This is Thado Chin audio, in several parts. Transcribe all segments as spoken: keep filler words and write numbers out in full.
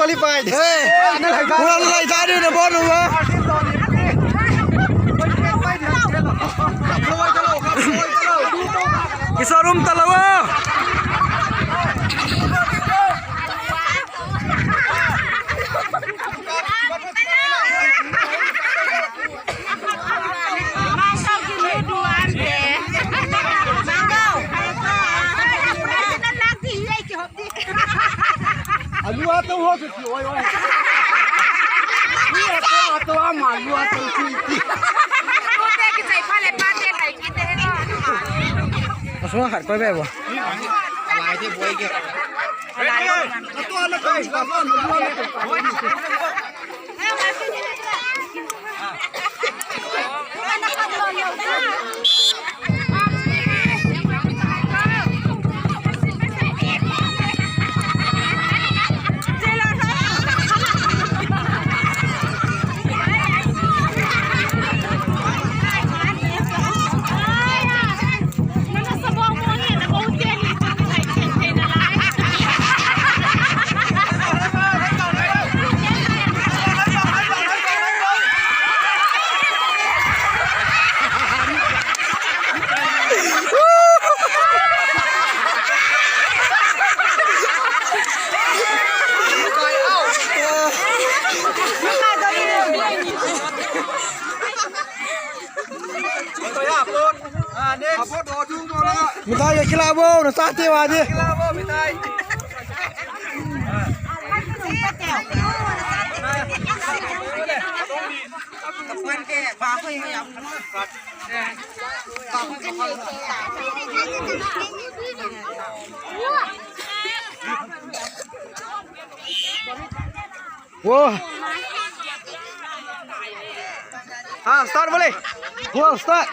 Qualified. Hey, wala lai ta ni na bol ba. Kisarum talawa. Alu ato ho su ti oi oi. Ni ato ato ama alu ato su ti. Asung khat koi be bo. Alai te boi ke. Alai. Ato ala koi la ma alu ato. Mithai ye kila bo, na sa te wa de. Wo. Ha, start bole. Wo, start.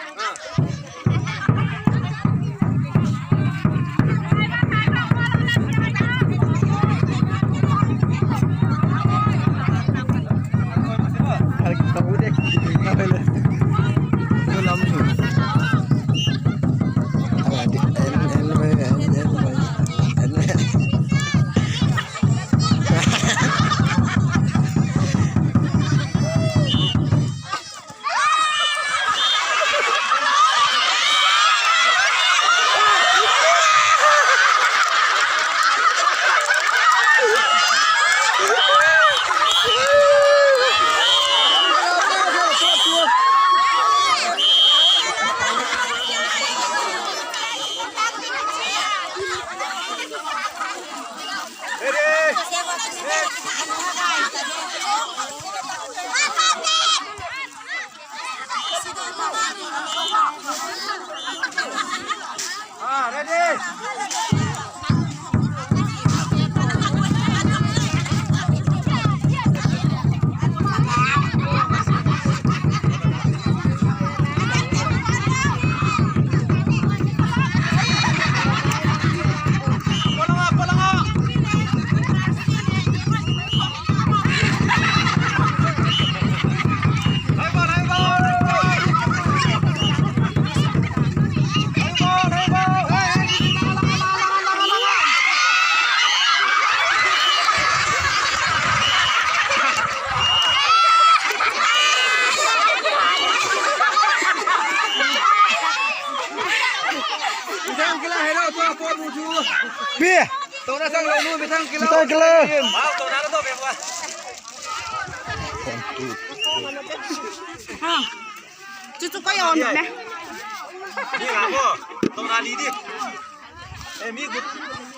Pi. Tona sang lo nu, mi thang kilo. Mi thang kilo. Ha. Chu chu ko yo ne. Ni la ko. Tona li di. Eh, mi gu.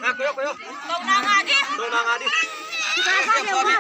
Na ko yo ko yo. Tona nga di. Tona nga di. Ka sa yo ma.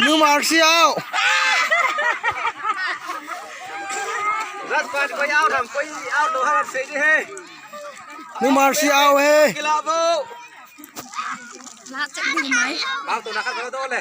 Nu Marshall. Last part, koi out ham, koi out lou ham, sei ding ahi. Nu Mercy out ahi. Kila bo. Last check ding mai. Bang tu na khat khat do le.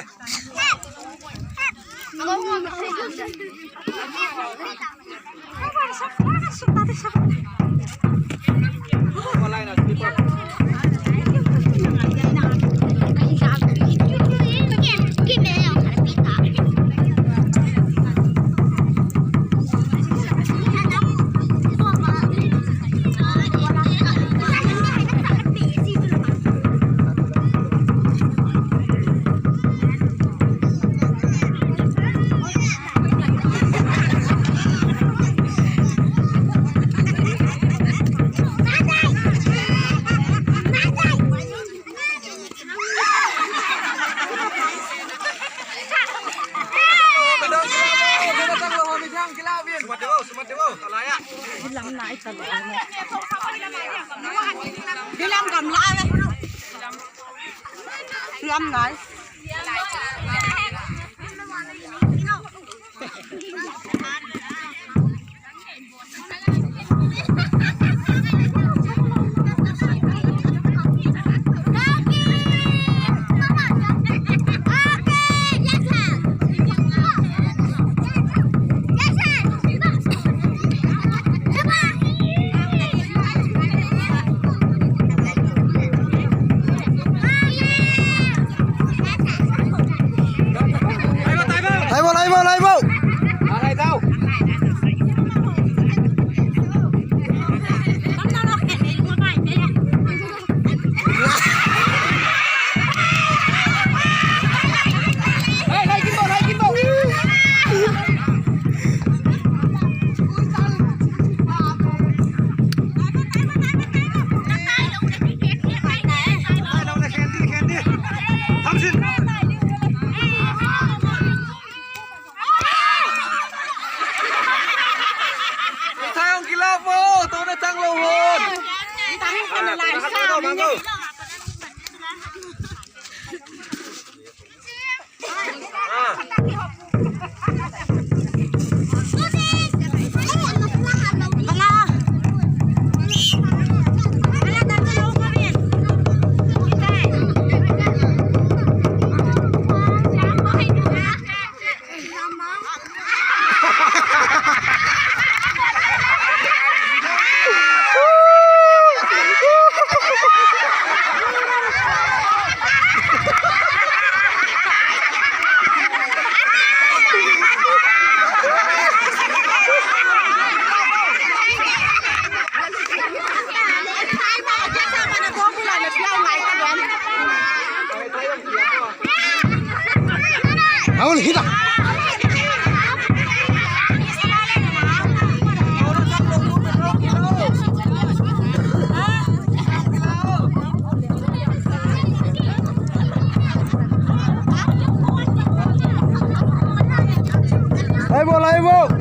Bilam gamla le. Bilam lai. Laibo, laibo, laibo. Aun hita. Laibo, laibo.